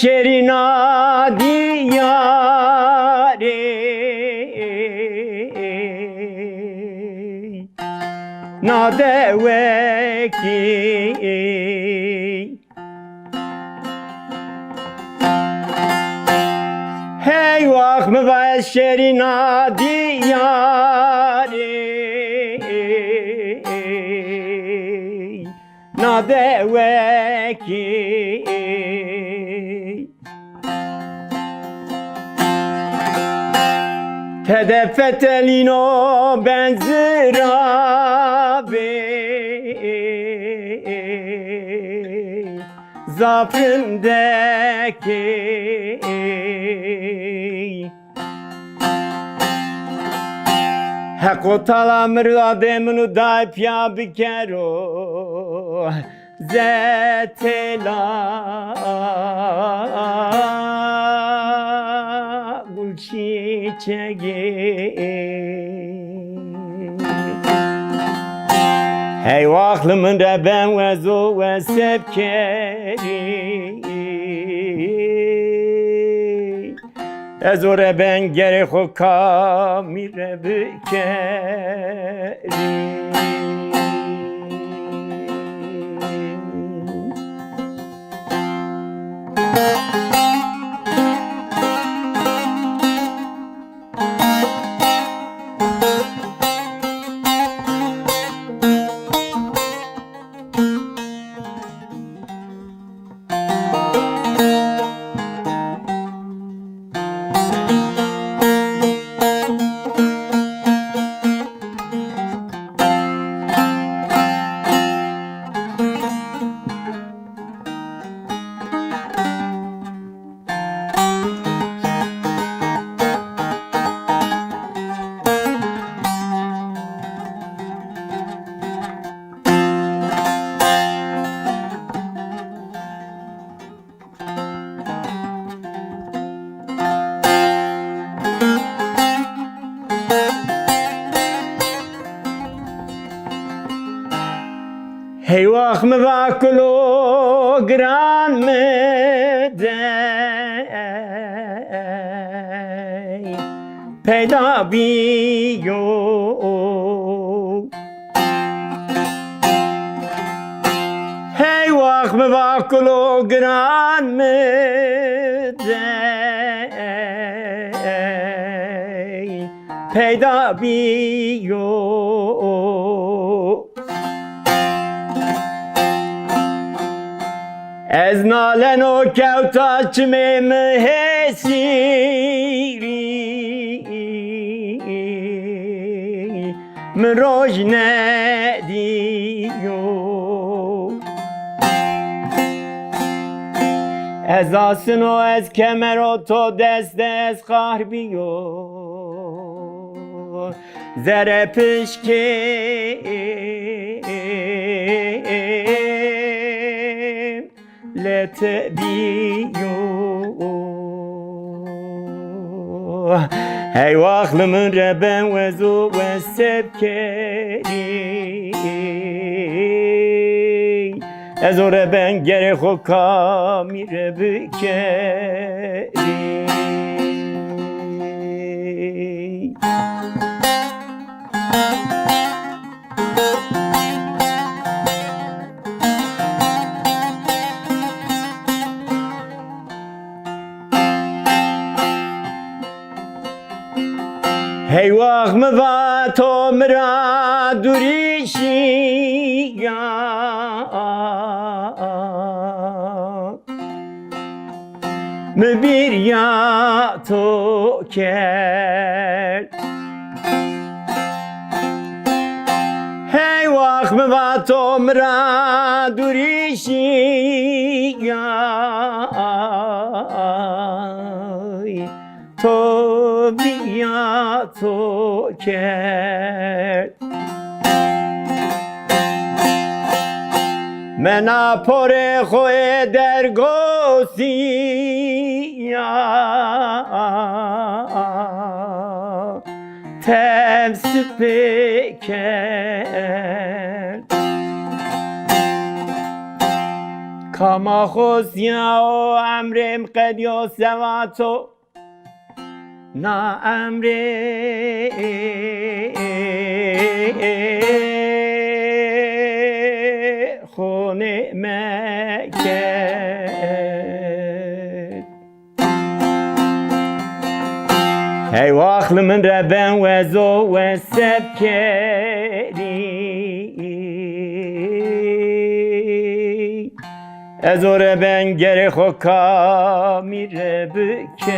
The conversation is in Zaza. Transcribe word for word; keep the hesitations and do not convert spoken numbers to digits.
şêrîna dîyarê na dewekî. Hey wax mi va ez şêrîna dîyarê na dewekî. Tede fetelîno benzira bê zafindekê. Heqo Tala miradê minu day piya bikero. Zetela gul çîçegê. Hey wax li min re ben wezo we sebkerî. Ez o re ben gerê xo kamî re bikerî. Hey wax mi va kulo giran mi dey peyda bîyo. Hey wax mi va kulo giran mi dey peyda bîyo. Ez naleno kewta çimê mi hêsîrî, mi roj nedîyo. Ez asino, ez kemero, to dest de ez qahr bîyo. Zerepişkê lete bîyo. Hey wax li min re ben wezo we sebkerî. Ez o re ben gerê xo kamî re bikerî. Hey wax mi va to mi ra dûrî şîya. Mi bîrya to kerd. Hey wax mi va to mi ra dûrî şîya. To bîrya to kerd. Mena porê xo ê dergosî ya tev sipê kerd. Kama xosya o emrêm qedyo sewa to. Na emrê xonê mekerd. Hey waxli min re ben wezo weseb kerî. Ez o re ben gerê xo kamî re bikerî.